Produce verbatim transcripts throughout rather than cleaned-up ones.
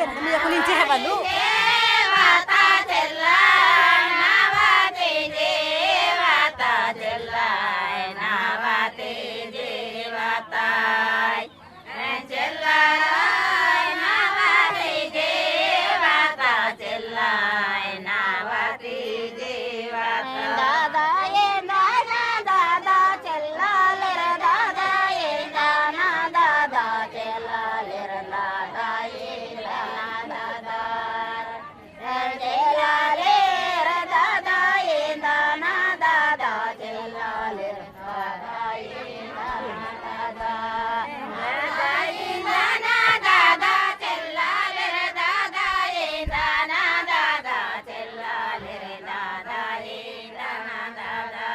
कुलिंचे है बालू। देवता चेल्ला, नावती देवता चेल्ला, नावती देवता। चेल्ला, नावती देवता चेल्ला, नावती देवता। दादा ये दाना दादा चेल्ला ले रे दादा ये दाना दादा चेल्ला ले रे दादा ये दाना दादा। चेल्ला ले रे दादा ये दाना दादा चेल्ला ले रे दादा ये दाना दादा। दादा ये दाना दादा चेल्ला ले रे दादा ये दाना दादा चेल्ला ले रे दादा ये दाना दादा।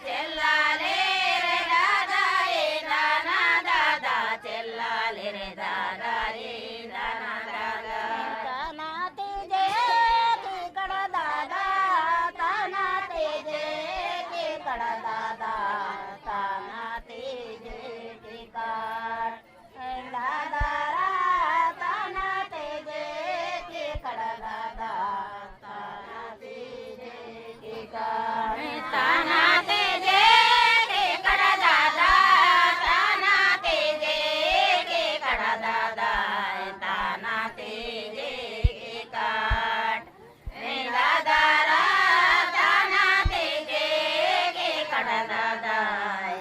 चेल्ला ले रे दादा ये दाना दादा, चेल्ला ले रे दादा ये दाना दादा। ताना तीजे की कड़ दादा, ताना तीजे की कड़ दादा, ताना तीजे की कड़। दादा रा ताना तीजे की कड़ दादा, ताना तीजे की कड़। ताना तीजे की कड़ दादा, ताना तीजे की कड़ दादा, ताना तीजे की कड़। दादा रा ताना तीजे की कड़ दादा,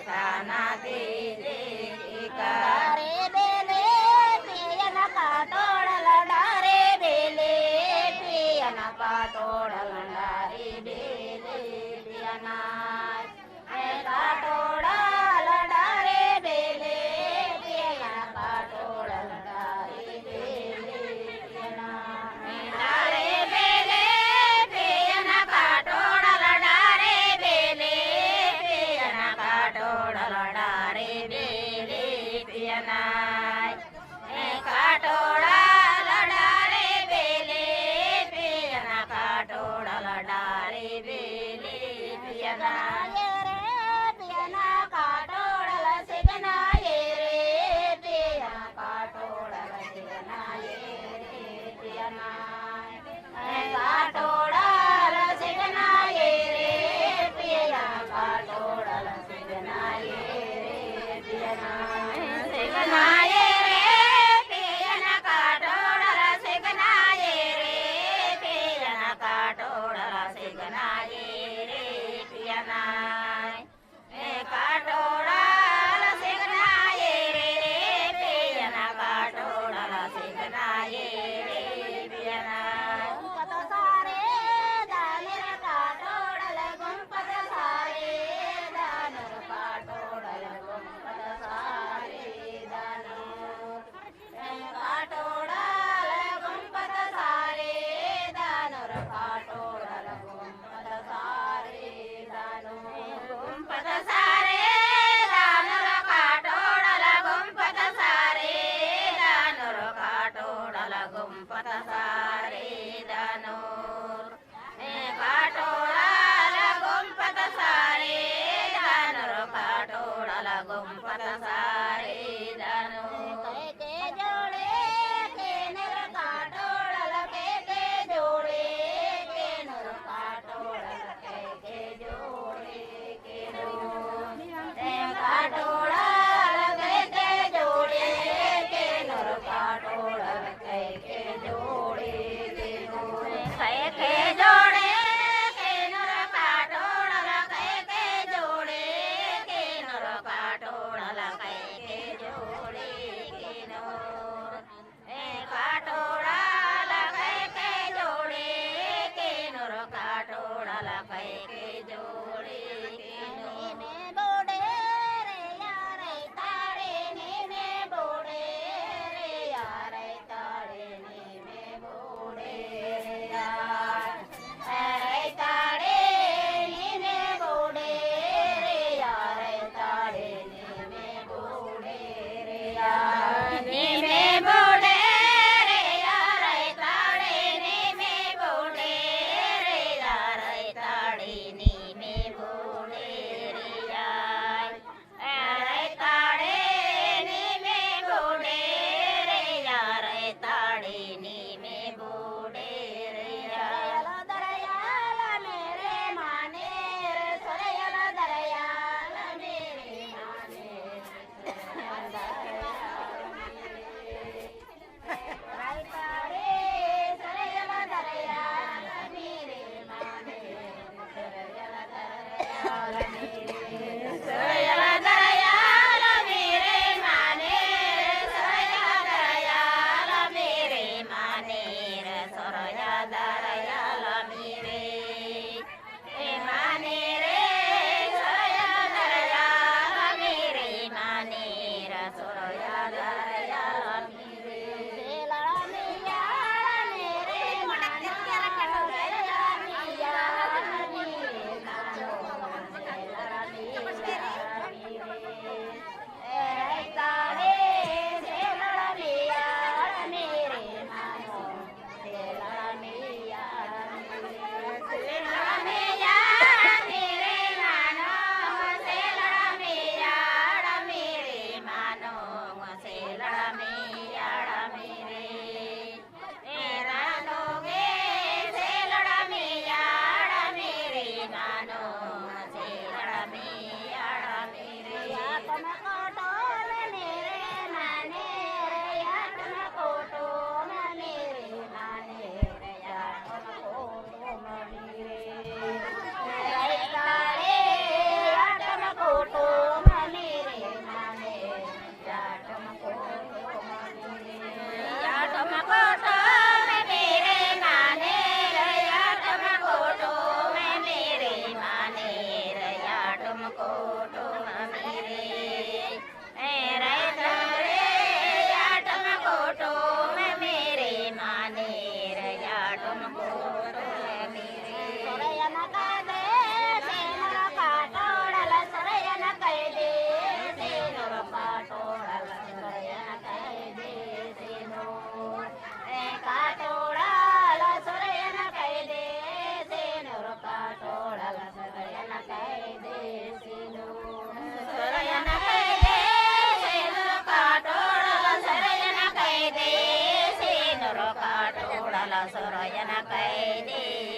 ताना तीजे की कड़। डारे बेले पियन काटोड़ल, डारे बेले पियन काटोड़ल, डारे बेले पियन। काटोड़ल डारे बेले पियन काटोड़ल डारे बेले पियन। डारे बेले पियन काटोड़ल डारे बेले पियन काटोड़ल डारे बेले पियन। काटोड़ल डारे बेले पियन काटोड़ल डारे बेले पियन। ये रे पियन काटोड़ल सिगना ये रे पियन काटोड़ल सिगना ये रे पियन। काटोड़ल सिगना ये रे पियन काटोड़ल सिगना ये रे पियन। सिगना ये रे पियन काटोड़ल सिगना ये रे पियन काटोड़ल सिगना ये रे पियन। काटोड़ल सिगना ये रे पियन काटोड़ल सिगना ये रे पियन। गुंपत सारे दानुर काटोड़ल गुंपत सारे दानुर काटोड़ल गुंपत सारे दानुर। काटोड़ल गुंपत सारे दानुर काटोड़ल गुंपत सारे दानुर। गुंपत सारे दानुर काटोड़ल गुंपत सारे दानुर काटोड़ल गुंपत सारे दानुर। काटोड़ल गुंपत सारे दानुर काटोड़ल गुंपत सारे दानुर। कैके जोड़े केनुर काटोड़ल कैके जोड़े केनुर काटोड़ल कैके जोड़े केनुर। काटोड़ल कैके जोड़े केनुर काटोड़ल कैके जोड़े। सोरोजन कैदी।